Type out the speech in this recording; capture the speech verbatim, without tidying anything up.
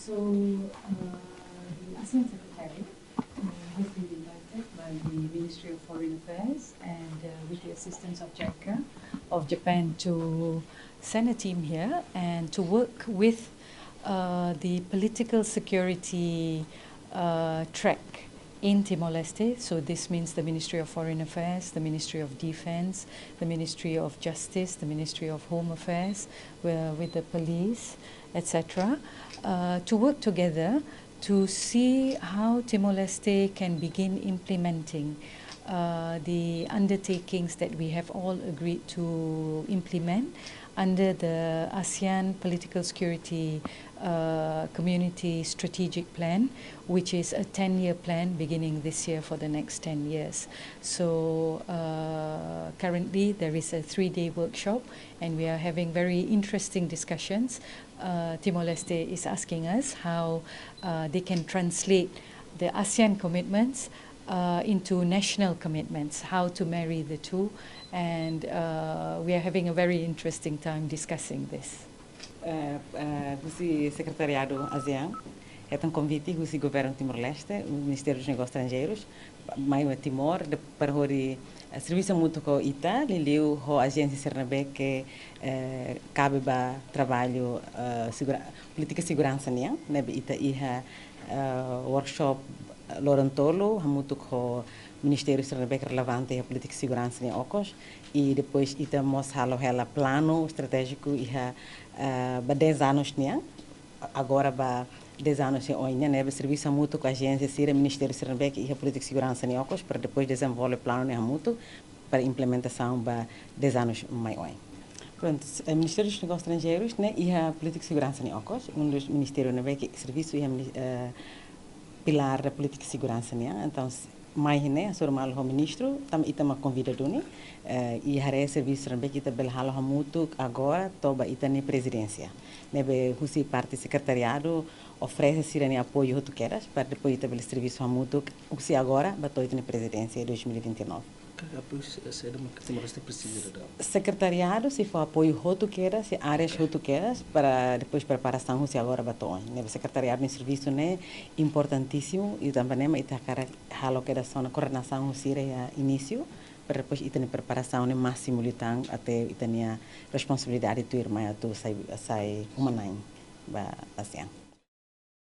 So, uh, the ASEAN Secretariat uh, has been invited by the Ministry of Foreign Affairs and uh, with the assistance of JICA of Japan to send a team here and to work with uh, the political security uh, track in Timor-Leste. So this means the Ministry of Foreign Affairs, the Ministry of Defense, the Ministry of Justice, the Ministry of Home Affairs, where, with the police, et cetera, uh, to work together to see how Timor-Leste can begin implementing uh, the undertakings that we have all agreed to implement under the ASEAN Political Security uh, Community Strategic Plan, which is a ten-year plan beginning this year for the next ten years. So uh, currently there is a three-day workshop, and we are having very interesting discussions. Uh, Timor-Leste is asking us how uh, they can translate the ASEAN commitments uh, into national commitments, how to marry the two, and uh, we are having a very interesting time discussing this. Eh, eh, husi Sekretariadu ASEAN, hetan konvite husi Governu Timor-Leste, Ministériu dos Negósius Estranjeirus, mai ba Timor, de, para hodi, eh, servisu hamutuk ho ita, liuliu ho ajénsia sira ne'ebé ke, eh, kabe ba traballu, eh, segura-, polítika seguransa nian, ne'ebé ita iha, eh, workshop loron tolu, hamutuk ho ministériu sira ne'ebé ke relevante iha polítika seguransa nian okos, i depois ita mós halo hela planu estratéjiku iha, eh, ba dez anos nian, agora ba dez anos nian oin nian, ne'ebé servisu hamutuk ho ajénsia sira, ministériu sira ne'ebé ke iha polítika seguransa nian okos, para depois dezenvolve planu ne'e hamutuk, para implementasaun ba dez anos mai oin. Prontu, eh, Ministériu dos Negósius Estranjeirus ne'e iha polítika seguransa nian okos, um dos ministériu ne'ebé ke servisu iha mini-, eh, pilár da polítika seguransa nian. Entaun, s-, mai ne'e, hasoru malu ho ministru, tanba ita mak konvida duni, eh, i haree servisu ne'ebé ke ita bele halo hamutuk agora to'o ba ita-nia prezidénsia. Ne'ebé husi parte sekretariadu oferese sira-nia apoiu hotu kedas, para depois ita bele servisu hamutuk, husi agora ba to'o ita-nia prezidénsia dois mil e vinte e nove. Ke apoiu se, se ada ke Timor-Leste presiza dadaun? Sekretariadu sei fó apoiu hotu kedas, sei áreas hotu kedas, para depois preparasaun husi agora ba to'o oin. Ne'ebé sekretariadu nia servisu ne'e importantísimu, i tanba ne'e mak ita hakarak halo kedas ona koordenasaun husi sira iha inísiu, para depois ita-nia preparasaun ne'e másimu liután, até ita-nia responsabilidade tuirmai atu sai, sai uma-na'in ba ASEAN.